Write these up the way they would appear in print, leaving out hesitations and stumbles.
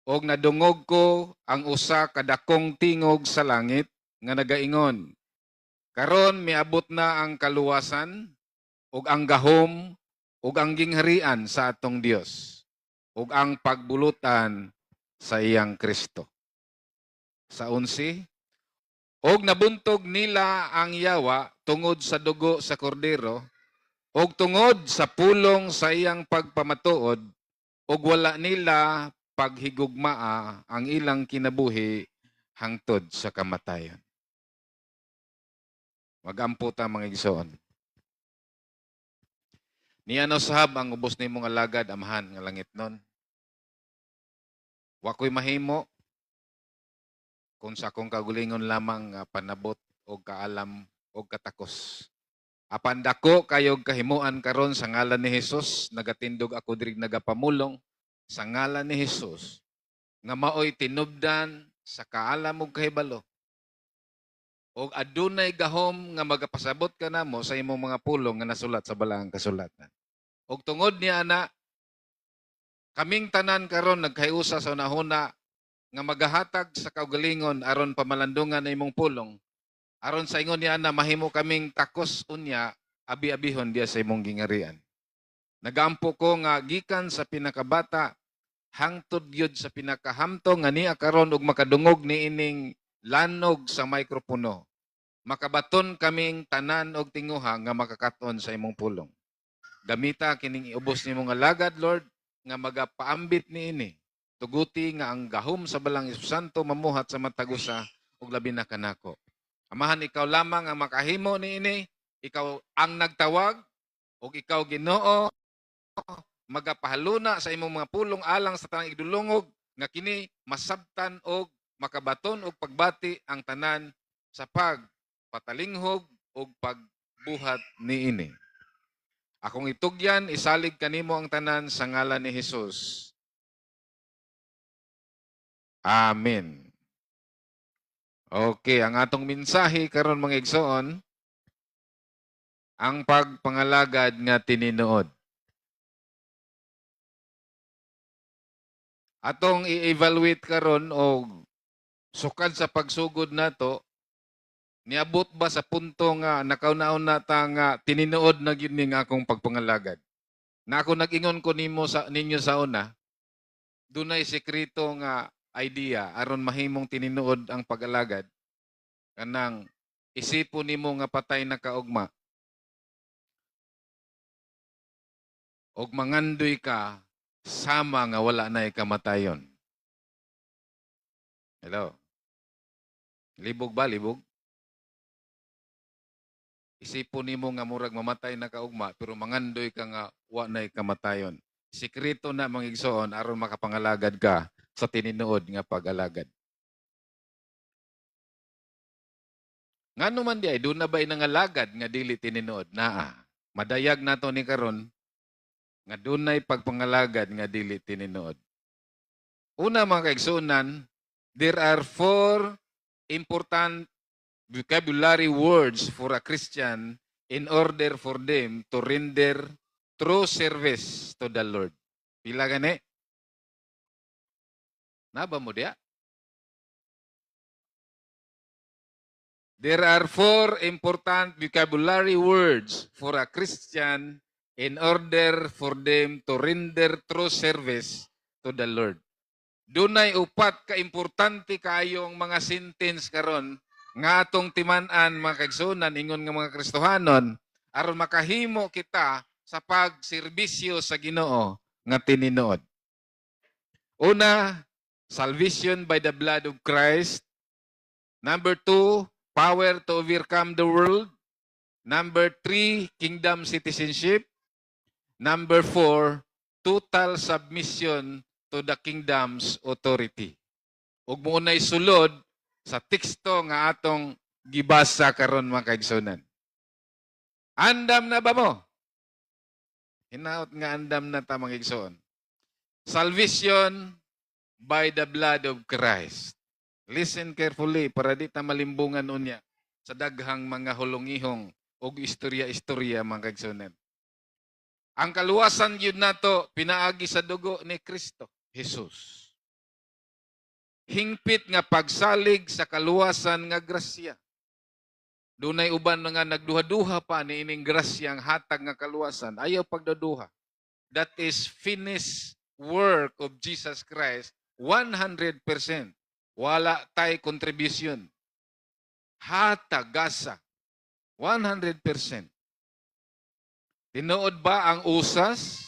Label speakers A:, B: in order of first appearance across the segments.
A: Og nadungog ko ang usa ka dakong tingog sa langit nga nagaingon, "Karon miabot na ang kaluwasan ug ang gahom ug ang gingharian sa atong Dios ug ang pagbulutan sa iyang Kristo." Sa 11, "Og nabuntog nila ang yawa tungod sa dugo sa kordero ug tungod sa pulong sa iyang pagpamatuod, ug wala nila paghigugmaa ang ilang kinabuhi hangtod sa kamatayon." Magampo ta, mga igsoon. Niya no sahab ang ubos nimong alagad, Amahan nga langitnon. Wa ko'y mahimo kung sa akong kaugalingon lamang nga panabot o kaalam o katakos. Apan dako kayog kahimuan karon sa ngalan ni Hesus, nagatindog ako diri, nagapamulong sa ngalan ni Hesus nga maoy tinubdan sa kaalam ug kahibalo og adunay gahom nga magapasabot ka namo sa imong mga pulong nga nasulat sa balaang kasulatan. Og tungod niya ana, kaming tanan karon nagkahiusa sa unahuna nga magahatag sa kaugalingon aron pamalandungan na imong pulong, aron sa ingon niya na mahimo kaming takos unya abi-abihon diya sa imong gingarian. Nagampo ko nga gikan sa pinakabata hangtod gyud sa pinakahamtong nga niya karon og makadungog niining lanog sa mikropono, makabaton kaming tanan og tinguha nga makakaton sa imong pulong. Gamita kining iubos nimong alagad, Lord, nga magapaambit niini. Tuguti nga ang gahom sa Balaang Espiritu Santo mamuhat sa matag usa ug labi na kanako. Amahan, ikaw lamang ang makahimo niini. Ikaw ang nagtawag ug ikaw, Ginoo, magapahaluna sa imong mga pulong alang sa tanang igdulungog nga kini masabtan og makabaton og pagbati ang tanan sa pagpatalinghog og pagbuhat niini. Akong itugyan, isalig kanimo ang tanan sa ngalan ni Hesus. Amen. Okay, ang atong mensahe karon, mga igsoon, ang pagpangalagad nga tininuod. Atong i-evaluate karon og sukad sa pagsugod nato, niabot ba sa punto nga nakauna-una ta nga tininuod na gyud ni nga akong pagpangalagad? Na ako nag-ingon ko nimo sa ninyo sa una, dunay sekreto nga idea aron mahimong tininuod ang pag-alagad. Kanang isipon nimo nga patay na kaugma og mangandoy ka sama nga wala na kamatayon. Hello. Libog ba? Libog? Isipon nimo nga murag mamatay na kaugma pero mangandoy ka nga wa na kamatayon. Sekreto na, mga igsoon, aron makapangalagad ka sa tininuod nga pag-alagad. Ngano man di ay doon na ba nangalagad nga dili tinuod? Naa. Madayag nato ni karon nga dunay pagpangalagad nga dili tinuod. Una, mga kaigsuonan, there are four important vocabulary words for a Christian in order for them to render true service to the Lord. Pila gani? Naba mo diya? There are four important vocabulary words for a Christian in order for them to render true service to the Lord. Dunay upat ka importante kaayong mga sentence karon nga atong timan-an, mga kaigsuonan, ingon nga mga Kristohanon, aron makahimo kita sa pagserbisyo sa Ginoo nga tininood. Una, salvation by the blood of Christ. Number two, power to overcome the world. Number three, kingdom citizenship. Number four, total submission to the kingdom's authority. Ug mo sulod sa teksto nga atong gibasa karon, mga kaigsunan. Andam na ba mo? Hinaot nga andam na ta, mga igsoon. Salvation by the blood of Christ. Listen carefully para di ta malimbungan unya sa daghang mga hulungihong og istorya-istorya, mga kaigsunan. Ang kaluwasan yun nato pinaagi sa dugo ni Kristo Jesus. Hingpit nga pagsalig sa kaluwasan nga grasya. Dunay uban nga nagduha-duha pa niining grasyang hatag nga kaluwasan. Ayaw pagduduha. That is finished work of Jesus Christ 100%. Wala tay contribution. Hatag gasa 100%. Tinuod ba ang usas?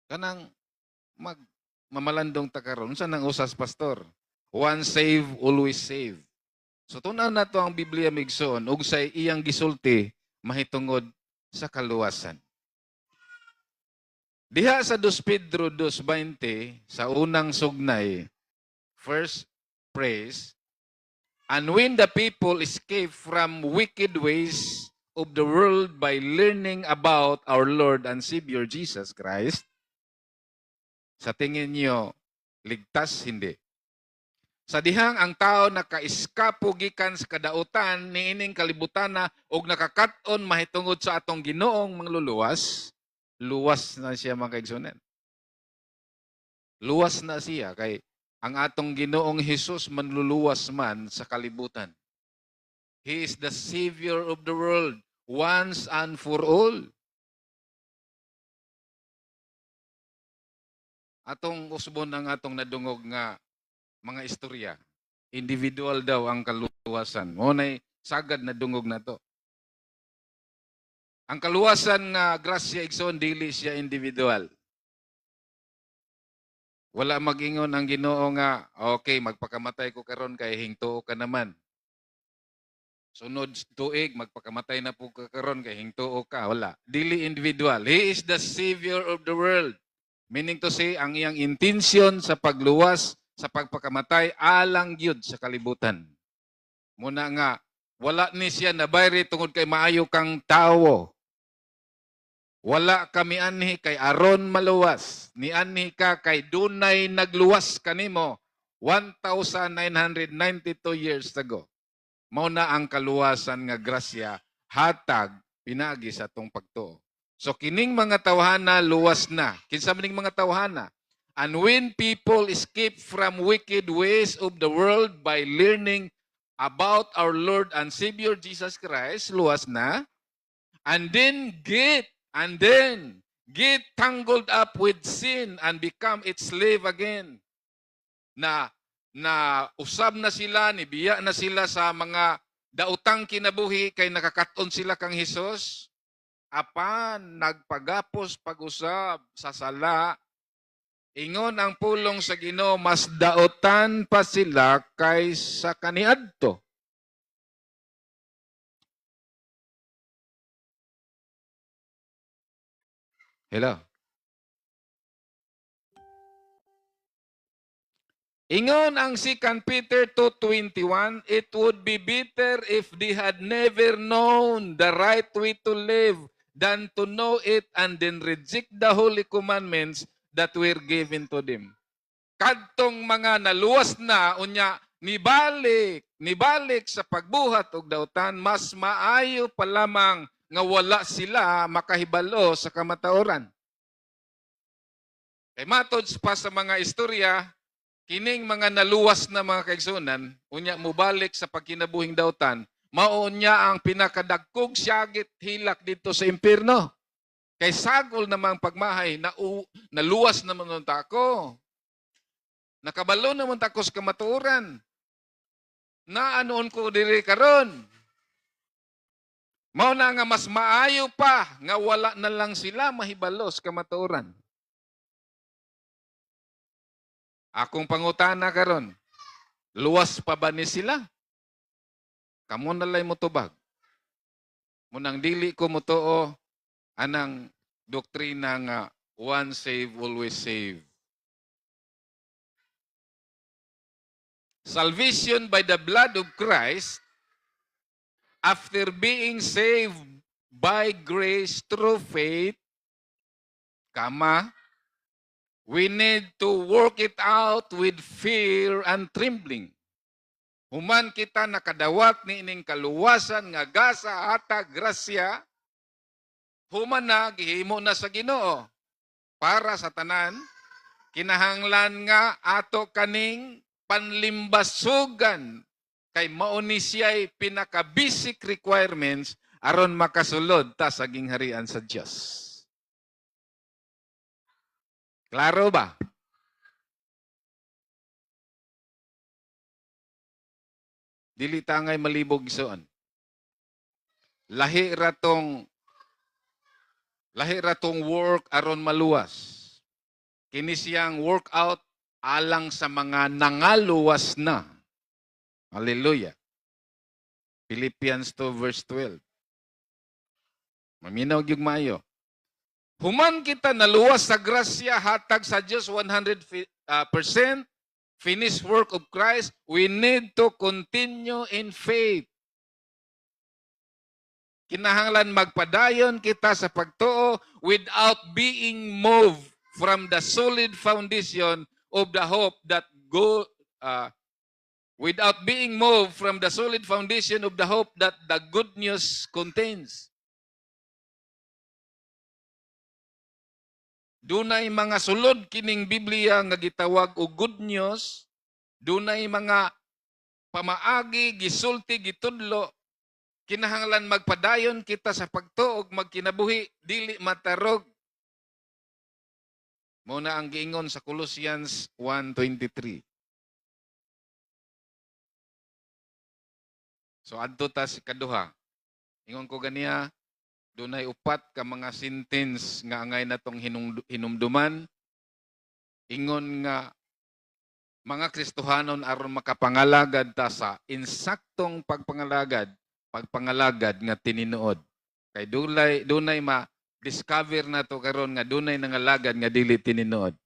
A: Kanang mag mamalandong ta karon. Unsa nang usas, pastor? Once save, always save. So tun-an nato ang Biblia, migsoon, ug sa iyang gisulti mahitungod sa kaluwasan. Diha sa 2 Pedro 2:20 sa unang sugnay, first phrase, "And when the people escape from wicked ways of the world by learning about our Lord and Savior Jesus Christ," sa tingin niyo, ligtas, hindi? Sa dihang ang tao nakaiskapo gikan sa kadautan niining kalibutana og nakakat-on mahitungod sa atong Ginoong mangluluwas, luwas na siya, mga kaigsunan. Luwas na siya kay ang atong Ginoong Hesus manluluwas man sa kalibutan. He is the Savior of the world once and for all. Atong usbon ang atong nadungog nga mga istorya. Individual daw ang kaluwasan. Mao nay sagad na dungog nato. Ang kaluwasan nga grasya, igsoon, dili siya individual. Wala mag-ingon ang Ginoo nga, "Okay, magpakamatay ko karon kay hingtuo ka naman. Sunod tuig magpakamatay na po ka karon kay hingtuo ka." Wala. Dili individual. He is the Savior of the world. Meaning to say, ang iyang intensyon sa pagluwas, sa pagpakamatay, alang gyud sa kalibutan. Muna nga, wala ni siya nabayri tungod kay maayo kang tawo. Wala kami anhi kay aron maluwas. Ni anhi ka kay dunay nagluwas kanimo 1,992 years ago. Mao na ang kaluwasan nga grasya hatag pinagi sa atong pagtuo. So kining mga tawhana, luwas na. Kinsa man ning mga tawhana? "And when people escape from wicked ways of the world by learning about our Lord and Savior Jesus Christ," luwas na. "And then get tangled up with sin and become its slave again." Na usab na sila, nibiya na sila sa mga daotang kinabuhi kay nakakaton sila kang Hesus. Apan nagpagapos pag-usab sa sala, ingon ang pulong sa Ginoo, mas daotan pa sila kaysa kaniadto. Hello. Ingon ang 2 Peter 2:21, "It would be better if they had never known the right way to live than to know it and then reject the holy commandments that were given to them." Kadtong mga naluwas na, unya nibalik sa pagbuhat og dautan, mas maayo pa lamang nga wala sila makahibalo sa kamataoran. Kay matod pa sa mga istorya, kining mga naluwas na, mga kaigsunan, unya mubalik sa pagkinabuhing dautan, mao niya ang pinakadagkog siyagit hilak dito sa impierno. Kay sagol namang pagmahay, na naluwas naman nun ako. Nakabalo naman ta ko sa kamatuoran. Naanoon ko diri karon. Mao na nga mas maayo pa nga wala na lang sila mahibalo sa kamatuoran. Akong pangutana karon, luwas pa ba ni sila? Kamo na lay motubag. Munang dili ko motuo anang doktrina nga once save, always save. Salvation by the blood of Christ, after being saved by grace through faith, kama, we need to work it out with fear and trembling. Human kita nakadawat ni ining kaluwasan nga gasa ata grasya, human na gihimo na sa Ginoo para sa tanan. Kinahanglan nga ato kaning panlimbasugan kay mao ni siya'y pinaka basic requirements aron makasulod ta sa gingharian sa Dios. Klaro ba? Dili ta angay malibog, igsoon. Lahi ra tong work aron maluwas. Kini siyang workout alang sa mga nangaluwas na. Hallelujah. Philippians 2 verse 12. Maminaw gyud maayo. Human kita naluwas sa grasya hatag sa Dios 100% finished work of Christ, we need to continue in faith. Kinahanglan magpadayon kita sa pagtuo without being moved from the solid foundation of the hope that go without being moved from the solid foundation of the hope that the good news contains. Dunay mga sulod kining Biblia nga gitawag og good news, dunay mga pamaagi, gisulti, gitudlo, kinahanglan magpadayon kita sa pagtuo ug magkinabuhi, dili matarog. Mao na ang giingon sa Colossians 1:23. So adto ta sa kaduha. Ingon ko ganiya, dunay upat ka mga sentence nga angay natong hinumduman. Ingon nga mga Kristohanon aron makapangalagad ta sa insaktong pagpangalagad nga tininuod. Kay dunay ma discover na to karon nga dunay nangalagad nga dili tinuod.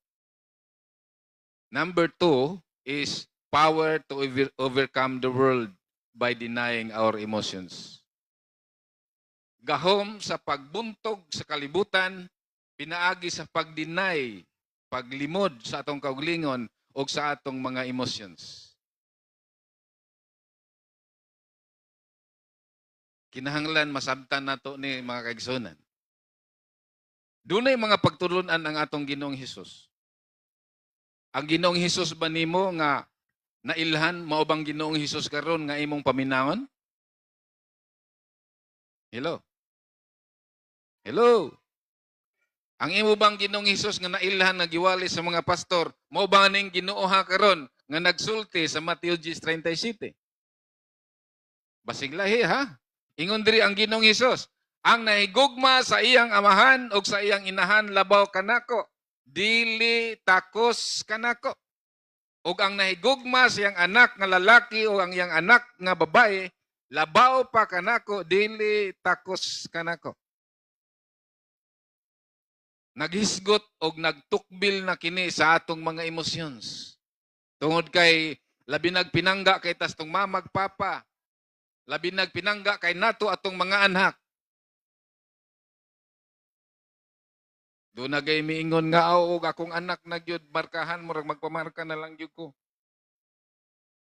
A: Number 2 is power to overcome the world by denying our emotions. Gahom sa pagbuntog sa kalibutan, pinaagi sa pag-deny, paglimod sa atong kauglingon o sa atong mga emotions. Kinahanglan masabtan nato ni mga kaigsunan. Dunay mga pagtulunan ang atong Ginoong Hesus. Ang Ginoong Hesus ba nimo nga nailhan, mao bang Ginoong Hesus karon nga imong paminawon? Hello? Hello? Ang imo bang Ginoong Hesus nga nailhan nga giwali sa mga pastor, mao ba ning Ginoo ha karon nga nagsulti sa Mateo 10:37? Basig lahi ha. Ingon diri ang Ginoong Hesus, ang nahigugma sa iyang amahan o sa iyang inahan labaw kanako, dili takos kanako. Ug ang nahigugma sa iyang anak nga lalaki o ang iyang anak nga babae labaw pa kanako, dili takos kanako. Naghisgot og nagtukbil na kini sa atong mga emotions. Tungod kay labi nagpinangga kay tas tong mamag papa, labi nagpinangga kay nato atong mga anak. Doon na gay miingon nga og akong anak na gyud markahan, murag magpamarka na lang gyud ko.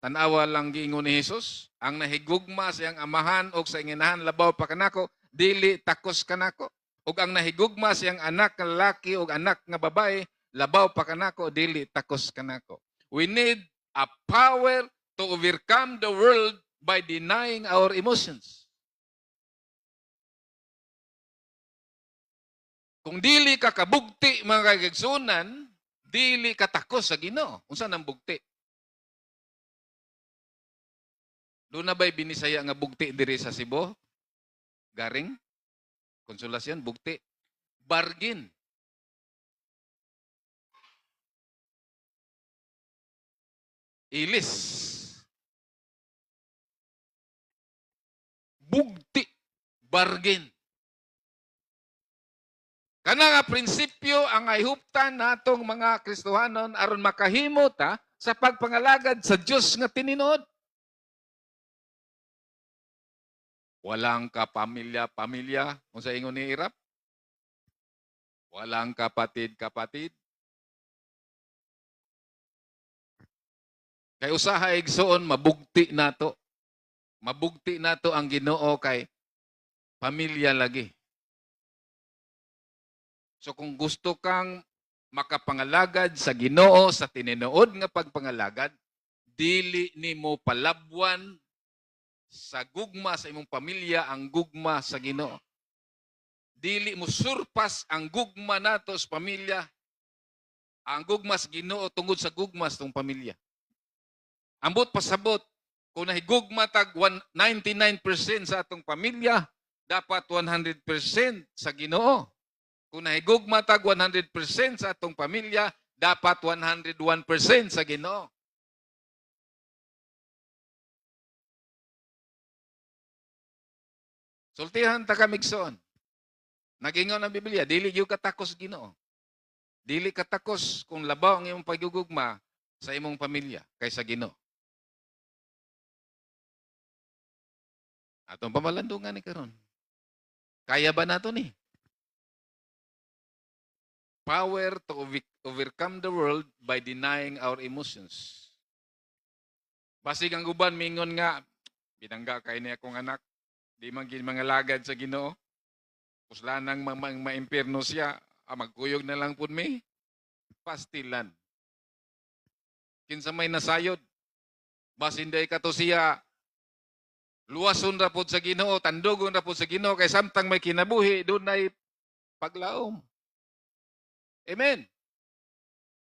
A: Tan-awa lang giingon ni Jesus, ang nahigugma sa iyang amahan og sa iyang inahan labaw pa kanako, dili takos kanako. Ug ang nahigugma sa iyang anak nga lalaki ug anak nga babae labaw pa kanako, dili takos kanako. We need a power to overcome the world by denying our emotions. Kung dili ka kabugti, mga kagigsunan, dili ka takos sa Ginoo. Unsa nang bugti? Doon na ba'y binisaya nga bugti diri sa Cebu? Garing? Konsolasyon, bugti. Bargain. Ilis. Bugti. Bargain. Kana nga prinsipyo ang ahuptan natong mga Kristohanon aron makahimo ta sa pagpangalagad sa Dios nga tininod. Walang kapamilya-pamilya, unsa ingon ni Irap? Walang kapatid-kapatid. Kay usahay, igsoon, mabugti nato. Mabugti nato ang Ginoo kay pamilya lagi. So kung gusto kang makapangalagad sa Ginoo sa tinuod nga pagpangalagad, dili nimo palabwan sa gugma sa imong pamilya ang gugma sa Ginoo. Dili mo surpass ang gugma nato sa pamilya, ang gugma sa Ginoo tungod sa gugma sa tong pamilya. Ambot pasabot, kung nahigugma tag 99% sa atong pamilya, dapat 100% sa Ginoo. Kung nahigugma tag 100% sa atong pamilya, dapat 101% sa Ginoo. Sultihan ta kami, igsoon. Nagingon ang Biblia, dili gyud katakos Ginoo. Dili katakos kung labaw ang imong pagugugma sa imong pamilya kaysa Ginoo. Atong pamalandungan ni karon. Kaya ba nato ni? Power to overcome the world by denying our emotions. Basig ang uban mingon nga, "Binangga kay ni akong anak, di man gid mangalagad sa Ginoo. Kuslanang maimpierno siya, magkuyog na lang pud mi." Pastilan. Kinsa may nasayod? Basin day kato siya luwason ra pod sa Ginoo, tandugon ra pod sa Ginoo kay samtang may kinabuhi dunay paglaom. Amen.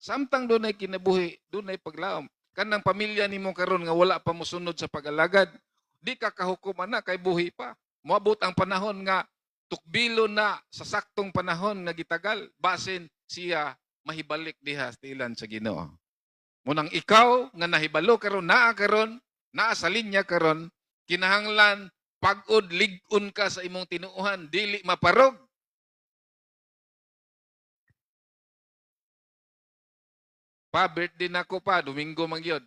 A: Samtang dunay kinabuhi, dunay paglaom. Kanang pamilya nimo karon nga wala pa mosunod sa pag-alagad, di ka kahukom ana kay buhi pa. Moabot ang panahon nga tukbilo na sa saktong panahon nga gitagal, basin siya mahibalik diha sa tilan sa Ginoo. Munang ikaw nga nahibalo karon, naa karon, naa sa linya karon, kinahanglan pag-od lig-on ka sa imong tinuohan, dili maparog. Pa, birthday nako pa, Domingo man gyud.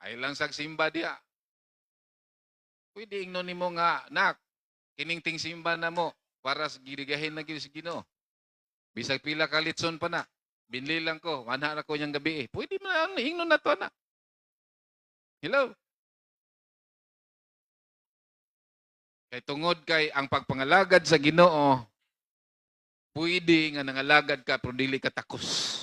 A: Ay lang sag simba diha. Pwede ingnon nimo nga, "Nak, kining ting simba na mo para sa girigahin na gyud sa Ginoo. Bisag pila ka litson pa na. Binli lang ko, manha na ko niyang gabi eh." Pwede man ingnon na to na. Hello? Kay tungod kay ang pagpangalagad sa Ginoo, pwede nga nangalagad ka pero dili ka takos.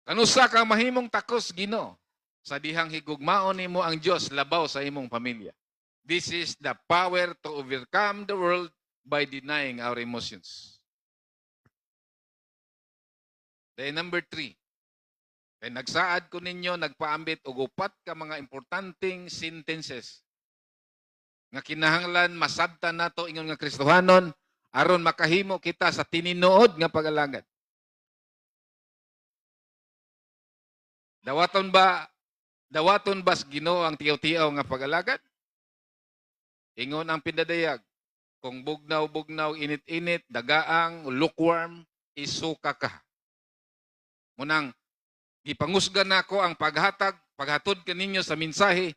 A: Kanusa ka mahimong takos Ginoo sa dihang higugmaon nimo ang Dios labaw sa imong pamilya? This is the power to overcome the world by denying our emotions. Then number 3, kay nagsaad ko ninyo, nagpaambit og upat ka mga importanteng sentences nga kinahanglan masabtan nato ingon nga Kristohanon aron makahimo kita sa tinuod nga pag-alagad. Dawaton ba sa Ginoo ang tiyaw-tiyaw nga pag-alagad? Ingon ang pindadayag, kung bugnaw-bugnaw, init-init, dagaang, lukewarm, isuka ka. Munang gipangusgan nako ang paghatod kaninyo sa mensahe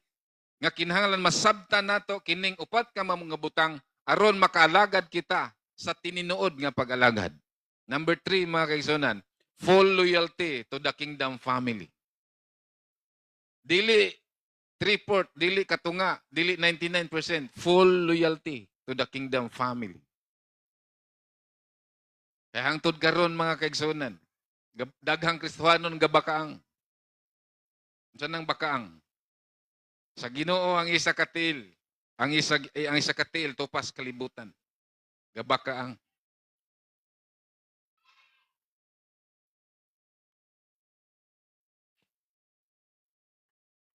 A: nga kinahanglan masabtan nato kining upat ka mga butang aron makaalagad kita sa tinuod nga pag-alagad. Number 3, mga kaigsunan, full loyalty to the kingdom family. Dili 3/4, dili katunga, dili 99%, full loyalty to the kingdom family. Kaya hangtod karon, mga kaigsunan, daghang Kristohanon gabakaang. Unsa nang bakaang? Sa Ginoo ang isa ka tiil, ang isa ka tiil tupas kalibutan. Gabakaang.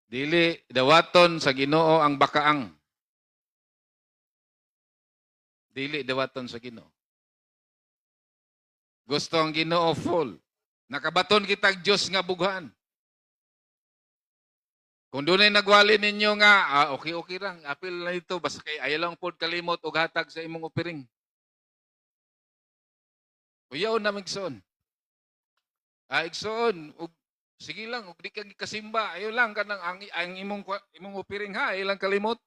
A: Dili dawaton sa Ginoo ang bakaang. Dili dawaton sa Ginoo. Gusto ang Ginoo full. Nakabaton kitag Dios nga bughan. Kung dunay nagwali ninyo nga, okay okay lang, apil na ito, basta kay ayaw lang pod kalimot og hatag sa imong opiring. Uyaw na igsoon. Igsoon, og sige lang, og di ka kasimba, ayaw lang kanang ang imong opiring ha, ayaw lang kalimot.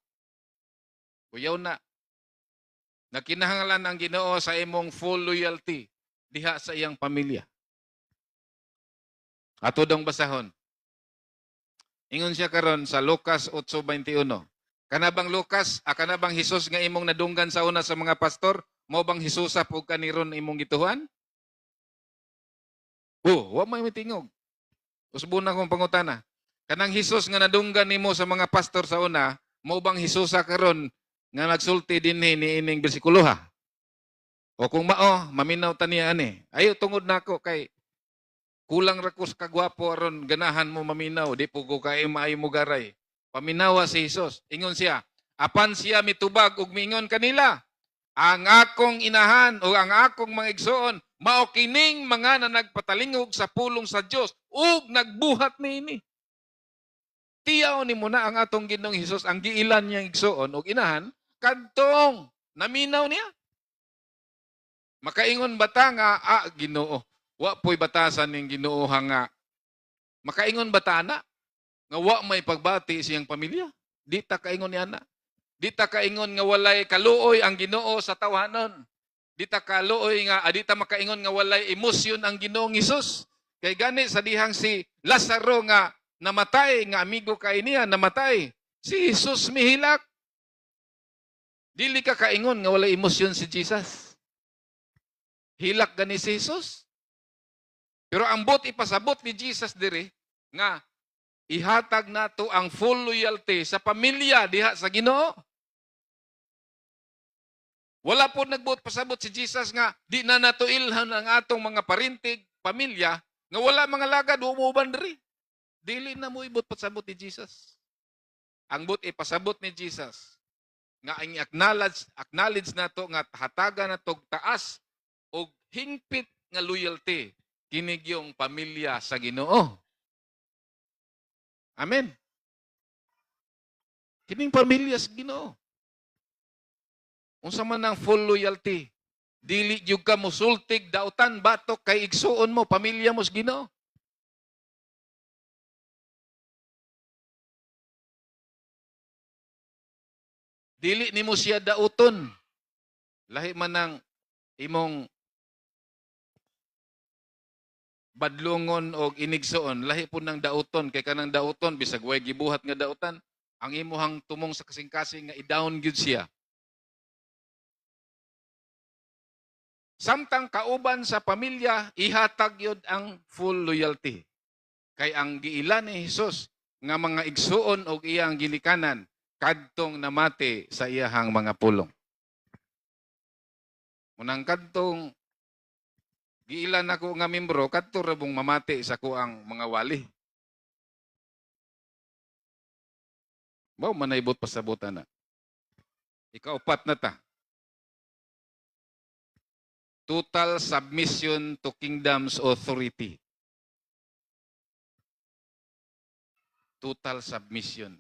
A: Uyaw na. Nakinahanglan ang Ginoo sa imong full loyalty diha sa iyang pamilya. Ato dong basahon. Ingon siya karon sa Lucas 8:21. Kana bang Lucas, kana bang Hesus nga imong nadunggan sa una sa mga pastor, mo bang Hesus sa pug kaniron imong gituhan? Oh, wa may mitingog. Usbon na kong pangutana. Kanang Hesus nga nadunggan nimo sa mga pastor sa una, mao bang Hesus sa karon nga nagsulti dinhi niining bersikulo ha? O kung mao, maminaw ta niya ani. Ayo tungod nako kay kulang ra ko sa kagwapo aron ganahan mo maminaw, di po ko kay maayo mo garay. Paminawa si Hesus. Ingon siya, apan siya mitubag ug miingon kanila, "Ang akong inahan o ang akong mga igsoon mao kining mga na nagpatalingog sa pulong sa Dios ug nagbuhat niini." Tiyaw ni mo na ang atong Ginoong Hesus, ang giilan niyang igsoon ug inahan kadtong naminaw niya. Makaingon bata nga, ah, Ginoo, wa po'y batasan ning Ginoo nga. Makaingon bata na nga wa may pagbati siyang pamilya? Di ta kaingon niya na. Di ta kaingon nga walay kaluoy ang Ginoo sa tawhanon. Di ta kaluoy nga di ta makaingon nga walay emosyon ang Ginoong Hesus. Kay gani sa dihang si Lazaro nga namatay, nga amigo kay niya namatay, si Jesus mihilak. Dili ka kaingon nga walay emosyon si Jesus. Hilak gani si Jesus. Pero ang buot ipasabot ni Jesus diri nga ihatag nato ang full loyalty sa pamilya diha sa Ginoo. Wala po nagbuot pasabot si Jesus nga di na nato ilhan ang atong mga parintig, pamilya nga wala mga lagad umuban diri. Dili na mo ibot pasabot ni Jesus. Ang buot ipasabot ni Jesus nga ang acknowledge acknowledge nato nga hatagan nato og taas og hingpit nga loyalty kini gyung pamilya sa Ginoo. Amen. Kining pamilya sa Ginoo. Unsa man ang full loyalty? Dili gyud ka musultig dautan batok kay igsuon mo, pamilya mo sa Ginoo. Dili nimo siya dauton. Lahi man ang imong badlongon og inigsuon, lahi po ng dauton kay kanang dauton bisag way gibuhat nga dautan, ang imuhang tumong sa kasing-kasing nga i-down gyud siya. Samtang kauban sa pamilya, ihatag yun ang full loyalty. Kay ang giila ni Hesus nga mga igsuon og iyang ginikanan kadtong namati sa iyahang mga pulong. Munang kadtong giila nako nga membro kadto ra bong mamati sa kuang mga wali. Mao manaybot pasabutan na. Ikaupat na ta. Total submission to kingdom's authority. Total submission.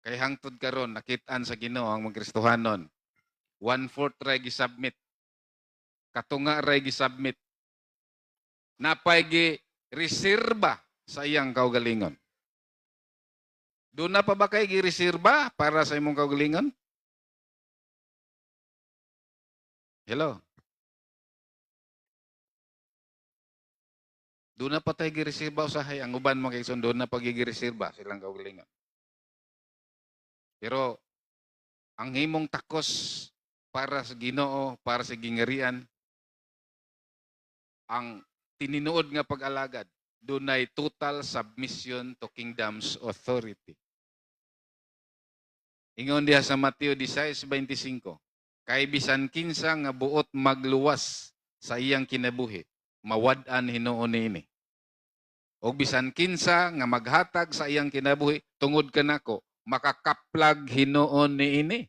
A: Kay hangtod karon nakit-an sa Ginoo ang mga Kristohanon. One-fourth ray gisubmit. Katunga ray gisubmit. Napay gi reserba sa iyang kaugalingon. Doon na pa ba kay gireserba para sa imong kaugalingon? Hello? Doon na pa tayo gireserba usahay ang uban mga kaigsoon, doon na pagigireserba silang kaugalingon. Pero ang himong takos para sa Ginoo, para sa gingarian, ang tinuod nga pag-alagad, dunay total submission to kingdom's authority. Ingon diha sa Mateo 16:25, "Kay bisan kinsa nga buot magluwas sa iyang kinabuhi, mawad-an hinuon niini. Og bisan kinsa nga maghatag sa iyang kinabuhi tungod kanako, makakaplag hinuon niini."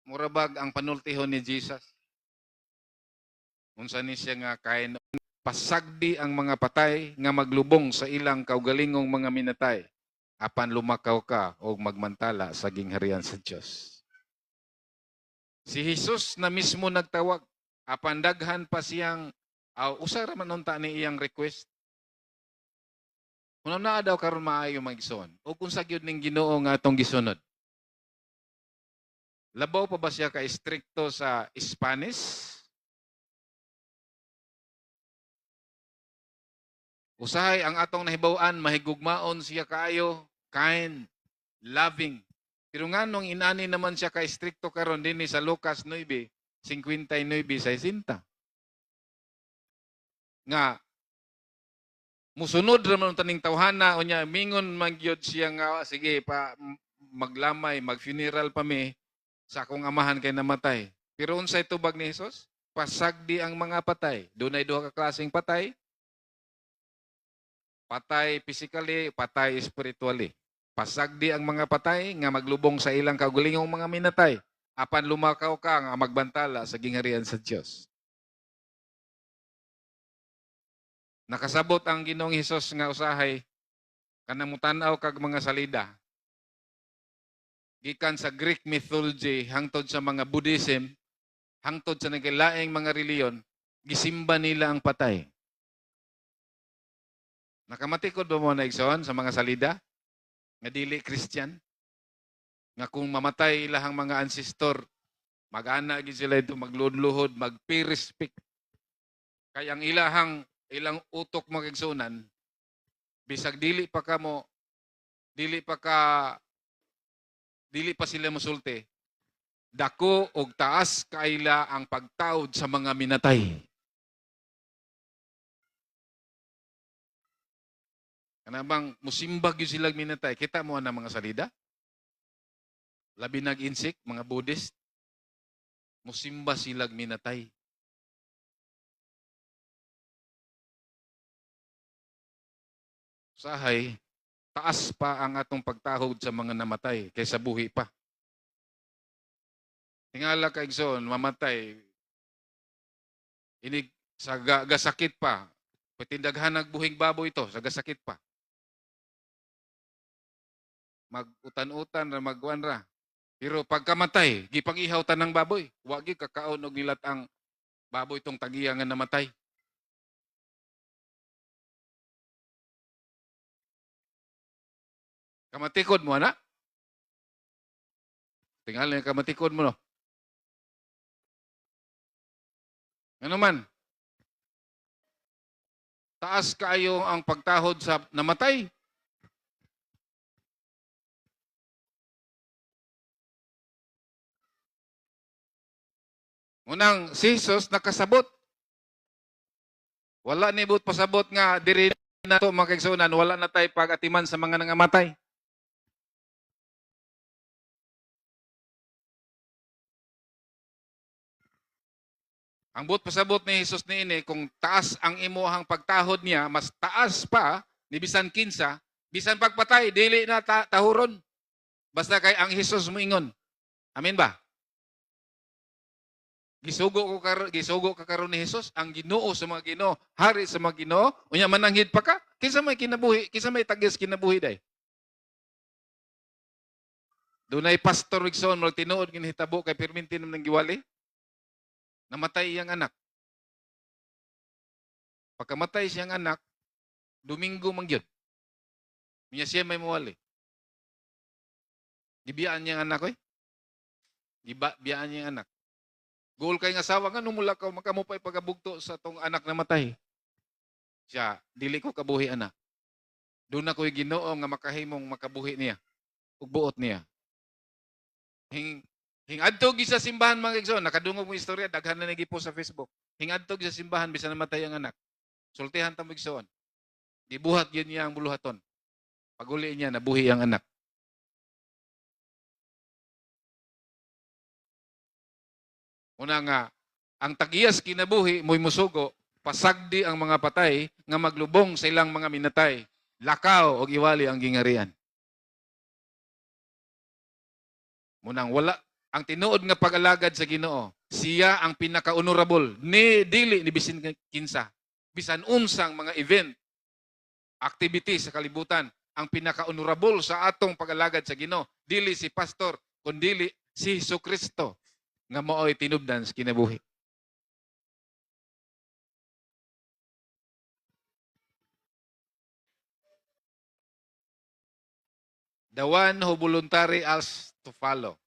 A: Murabag ang panultihon ni Jesus. Unsa ni siya nga kain pasagdi ang mga patay nga maglubong sa ilang kaugalingong mga minatay, apan lumakaw ka og magmantala sa gingharian sa Dios. Si Jesus na mismo nagtawag, apan daghan pa siyang usa ra man unta ni iyang request. Una na daw karon maayo magison. O kung sa gyud ning Ginoo nga atong gisunod. Labaw pa ba siya ka estrikto sa Spanish? Usahay ang atong nahibaw-an, mahigugmaon siya kaayo, kind, loving. Pero nganong inani naman siya ka estrikto karon dinhi sa Lucas 9:59-60? Nga Musunod ra man taning tawhana, unya mingon man gyud siya nga sige pa maglamay, mag-funeral pa mi sa akong amahan kay namatay. Pero unsay tubag ni Jesus? Pasagdi ang mga patay. Dunay duha ka klaseng patay. Patay physically, patay spiritually. Pasagdi ang mga patay nga maglubong sa ilang kaugalingong mga minatay. Apan lumakaw ka nga magbantala sa gingharian sa Dios. Nakasabot ang Ginoong Hesus nga usahay kanang mutan-aw kag mga salida. Gikan sa Greek mythology hangtod sa mga Buddhism, hangtod sa naglaing mga reliyon, gisimba nila ang patay. Nakamatikod ba mo na, igsoon, sa mga salida nga dili Christian? Nga kung mamatay ilahang mga ancestor, mag-ana gyud sila ito, magluhod-luhod, magpi-respect. Kay ang ilang utok, mga igsuonan, bisag dili pa kamo, dili pa sila mosulti, dako og taas kaila ang pagtawd sa mga minatay. Kana bang musimbag gyud sila minatay. Kita mo ang mga salida? Labi nag insik, mga Buddhist, musimba silag minatay. Sahay, taas pa ang atong pagtahod sa mga namatay kaysa buhi pa. Tingala ka, igsoon, mamatay, inig sa gasakit pa, patindaghan buhing baboy ito, sa gasakit pa. Magutan-utan ra, magkuan ra. Pero pagkamatay, gipang-ihaw tanang baboy. Wa gyud kakaon og nilat ang baboy tong tagiya nga namatay. Kamatikod mo, ana? Tingali kamatikod mo, no? Ano man? Taas kaayo ang pagtahod sa namatay. Unang si Jesus nakasabot. Wala ni but pasabot nga diri na to, mga kaigsuonan, wala na tay pag-atiman sa mga nangamatay. Ang buot pasabot ni Jesus niini, kung taas ang imuhang pagtahod niya, mas taas pa ni bisan kinsa, bisan pagpatay, dili na tahuron. Basta kay ang Jesus moingon. Amen ba? Gisugo ka karon ni Jesus, ang Ginoo sa mga Ginoo, hari sa mga Ginoo, unya mananghid pa ka? Kinsa may kinabuhi, kinsa may tagis kinabuhi day? Dunay pastor, igsoon, murag tinuod ginhitabo kay pirminti naman ng giwali. Namatay iyang anak. Pagkamatay siyang anak, Domingo man gyud. Niya siya may muwali. Gibiyaan niya ang anak oy. Gibiyaan niya ang anak. Goal kay nga asawa nga numula ka makamo pa'y pagabugto sa tong anak na matay. Siya, dili ko kabuhi anak. Doon na ko'y Ginoo nga makahimong makabuhi niya ug buot niya. Hing Hingadto gi sa simbahan, mga igsoon, nakadungog mo istorya, daghan na nagipo sa Facebook. Hingadto gi sa simbahan bisan namatay ang anak. Sultihan ta mo, igsoon. Gibuhat gyud niya ang buluhaton. Paguli niya, nabuhi ang anak. Una nga, ang tagiyas kinabuhi mo'y musugo, pasagdi ang mga patay nga maglubong sa ilang mga minatay. Lakaw og iwali ang gingarian. Munang wala ang tinuod nga pag-alagad sa Ginoo. Siya ang pinaka-honorable ni dili ni bisin kinsa. Bisan unsang mga event, activity sa kalibutan, ang pinaka-honorable sa atong pag-alagad sa Ginoo dili si pastor kundili si Hesus Kristo nga mao'y tinubdan sa kinabuhi. The one who voluntary asks to follow.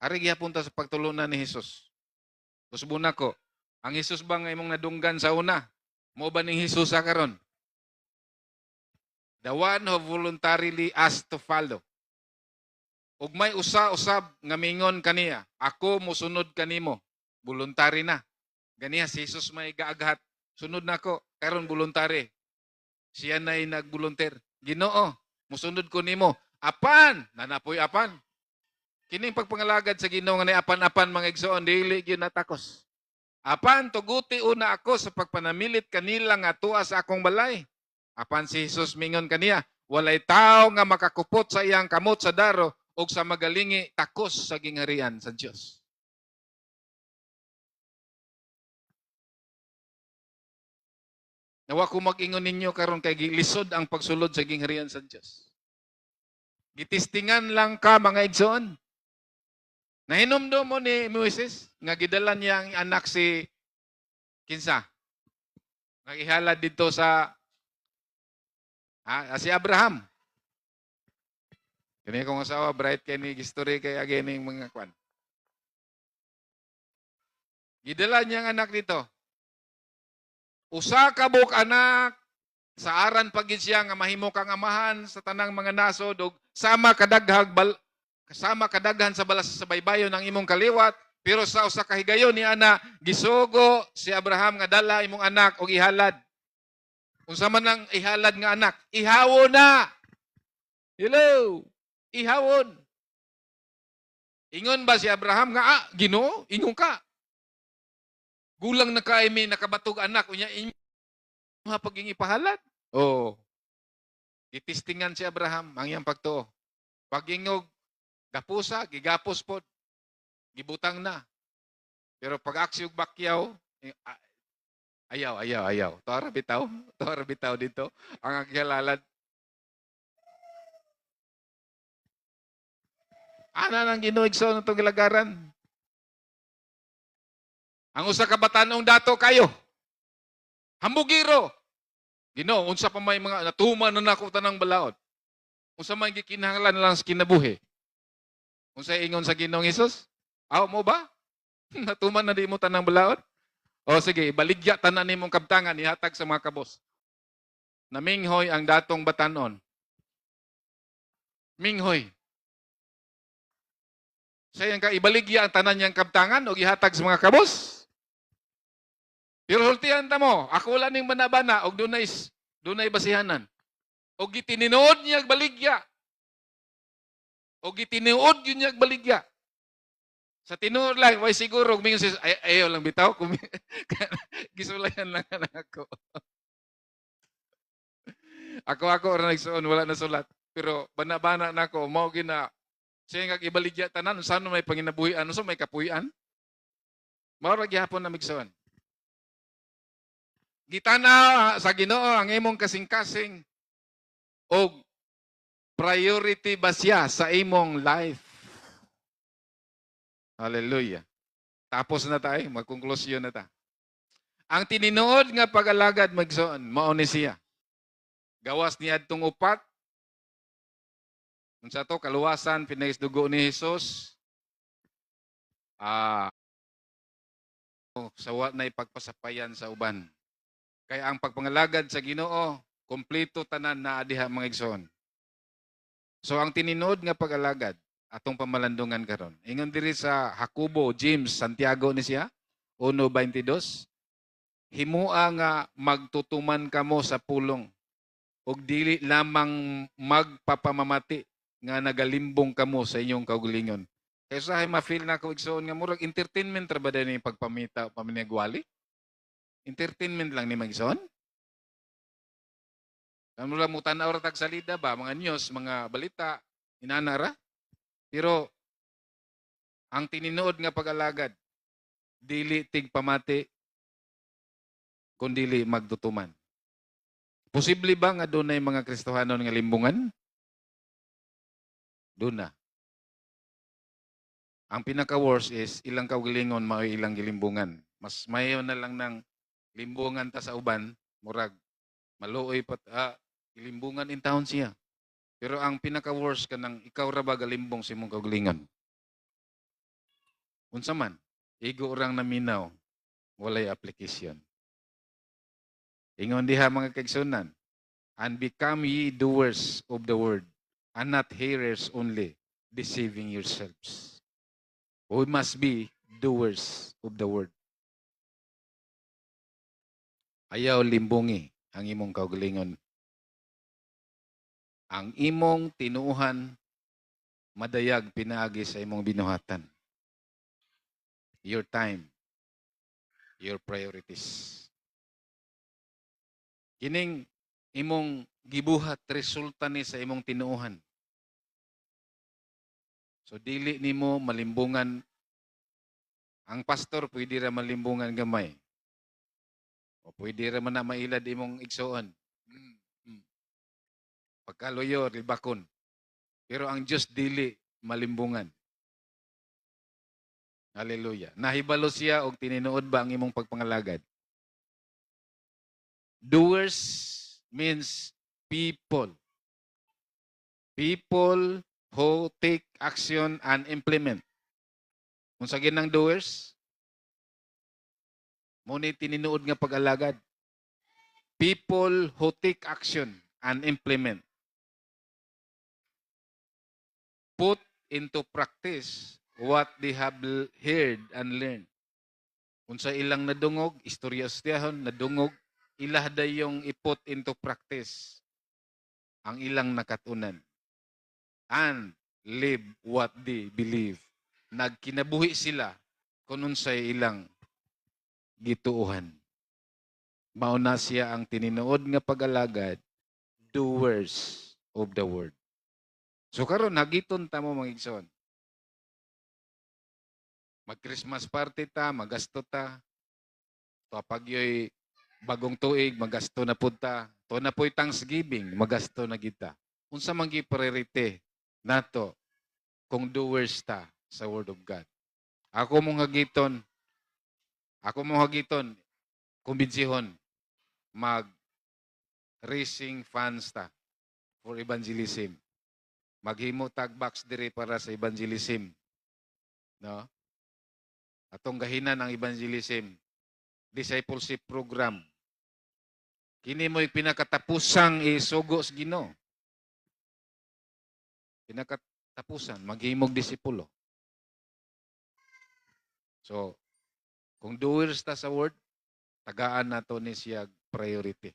A: Ari gihapon ta sa pagtulunan ni Jesus. Usbon nako, ang Jesus ba nga imong nadunggan sa una? Mo ba ning Jesus sa karon? The one who voluntarily asked to follow. Ug may usa usab nga mingon kaniya, "Ako mosunod kanimo." Voluntary na. Ganiya si Jesus may gaaghat, "Sunod nako," karon voluntary. Siya na'y nagbolunteer. "Ginoo, musunod ko nimo. Apan," nanapoy apan. Kining pagpangalagad sa Ginoo nga ni apan-apan, mga igsoon, dili gyud natakos. "Apan tuguti una ako sa pagpanamilit kanila nga tuwa sa akong balay." Apan si Jesus mingon kaniya, "Walay tao nga makakupot sa iyang kamot sa daro ug sa magalingi takos sa gingharian sa Dios. Nawa ko mag-ingon ninyo karon kay gilisod ang pagsulod sa gingharian sa Dios. Gitistingan lang ka, mga igsoon. Nahinumdum mo ni Moises nga gidala niya ang anak si kinsa? Nga ihalad dito sa si Abraham. Kini akong asawa, bright kay ni gistory kay again ning mga kwan. Gidala niya ang anak dito. Usa ka buok anak sa aran pagid siya nga mahimo kang amahan sa tanang mga nasod ug sama kadaghan sa balas sa baybayon ng imong kaliwat, pero sa usa ka higayon ni ana gisugo si Abraham nga dala imong anak og ihalad. Unsa man ang ihalad nga anak? Ihawon na. Hello, ihawon. Ingon ba si Abraham nga, "Ah, Ginoo, ingon ka, gulang na kay mi, nakabatog anak, unya inyo paging ipahalad"? Oh, gitistingan si Abraham ang iyang pagtuo. Pag-ingog gapusa, gigapos pod, gibutang na. Pero pag aksi og bakyaw, eh, ah, ayaw, ayaw, ayaw. Tuara bitaw, tuara bitaw dito. Ang agihalalad. Ana nang Ginoo, igsoon, itong gilagaran. Ang usa ka batanong dato kayo. Hambugiro. "Ginoo, unsa pa may mga natuman na nako tanang balaod? Unsa may gikinahanglan lang sa kinabuhi?" Unsa ingon sa Ginoong Hesus? "Aw mo ba? Natuman na di mo tanang balaod? O sige, ibaligya tanan nimong kabtangan, ihatag sa mga kabos." Naminghoy ang datong batanon. Minghoy. Sayang ka, ibaligya ang tanan niyang kabtangan o ihatag sa mga kabos. Pero sultihan ta mo, ako wala ning banabana og dunay basihanan. Og gitininuod niya baligya. Og gitinuod yun niya baligya. Sa tinuod lang, way siguro, mingon siya, "Ay, ayaw lang bitaw." Kung gisulayan lang na ako. Ako ra nagsuon, wala na sulat. Pero bana-bana na ako, mao gina siya nga ibaligya tanan, unsa may panginabuhian, unsa may kapuy-an? Mao ra gihapon na migsuon. Gitanaw sa Ginoo ang imong kasing-kasing og priority ba siya sa imong life. Hallelujah. Tapos na tayo, magkonklusyon na ta. Ang tininood nga pag-alagad, magsoon, mao ni siya. Gawas ni adtong upat. Unsa to? Kaluwasan pinagis dugo ni Jesus. Sa wa na ipagpasapayan sa uban. Kaya ang pagpangalagad sa Ginoo, kompleto tanan na diha, mga igsoon. So ang tininood nga pag-alagad atong pamalandungan karon. Ingon diri sa Jacobo, James, Santiago ni siya, 1:22. "Himua nga magtutuman kamo sa pulong ug dili lamang magpapamamati nga nagalimbong kamo sa inyong kaugalingon." Kay usahay ma-feel na ako, igsoon, nga murag entertainment ra ba din yung pagpamita paminagwali? Entertainment lang ni magsoon? Ano lang mo tanaw ra tag salida ba, mga news, mga balita, inana ra. Pero ang tininood nga pag-alagad, dili tigpamati kundili magtutuman. Posible ba nga dunay mga Kristohanon nga limbungan? Duna. Ang pinaka-worst is ilang kaugalingon mao ilang gilimbungan. Mas mayo na lang ng limbungan ta sa uban, murag maluoy pat gilimbungan in town siya. Pero ang pinaka-worst kanang ikaw ra ba galimbong sa imong kaugalingon. Unsa man, igo orang naminaw, walay application. Ingon diha, mga kaigsunan, "And become ye doers of the word, and not hearers only, deceiving yourselves." We must be doers of the word. Ayaw limbungi ang imong kaugalingon. Ang imong tinuuhan madayag pinaagi sa imong binuhatan. Your time, your priorities. Kining imong gibuhat, resulta ni sa imong tinuohan. So dili nimo malimbungan ang pastor, pwede ra malimbungan gamay. O pwede ra man na mailad imong igsuon. Pagkaluyo, libakon. Pero ang Diyos, dili malimbungan. Hallelujah. Nahibalo siya og tininuod ba ang imong pagpangalagad. Doers means people. People who take action and implement. Kung sa ginang doers, mao ni tininuod nga pag-alagad. People who take action and implement. Put into practice what they have heard and learned. Unsa ilang nadungog, istorya istiyahon, nadungog, ilah dayong i-put into practice ang ilang nakatunan. And live what they believe. Nagkinabuhi sila kung unsay ilang gituohan. Mao na siya ang tininuod nga pag-alagad, doers of the word. So karon hagiton ta mo, mga igsoon. Mag-Christmas party ta, magasto ta. To pagyoy bagong tuig, magasto na pud ta. To na po'y Thanksgiving, magasto na kita. Unsa man gi priority nato kung doers ta sa word of God? Ako mong hagiton, kumbinsihon, mag raising funds ta for evangelism. Maghimo tag box diri para sa evangelism. No? Atong gahinan ang evangelism. Discipleship program. Kini mo'y pinakatapusang isugo sa Ginoo. Pinakatapusan, maghimog disipulo. So, kung doers ta sa word, tagaan nato ni siya priority.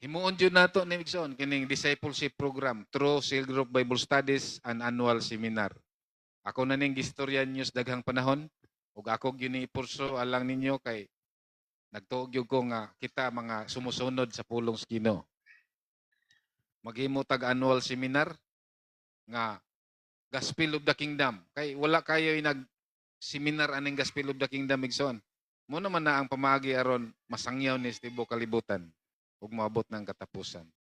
A: Himuon jud nato ni, igsoon, kining discipleship program through Cell Group Bible Studies and annual seminar. Ako na ning gistorya ninyo sa daghang panahon ug ako gyud ni ipurso alang ninyo kay nagtuo gyud ko nga kita mga sumusunod sa pulong sa Ginoo. Maghimo tag annual seminar nga Gospel of the Kingdom kay wala kayo nag seminar aning Gospel of the Kingdom, igsoon. Mao naman na ang pamaagi aron masangyaw ni sa tibuok kalibutan ug moabot ng katapusan.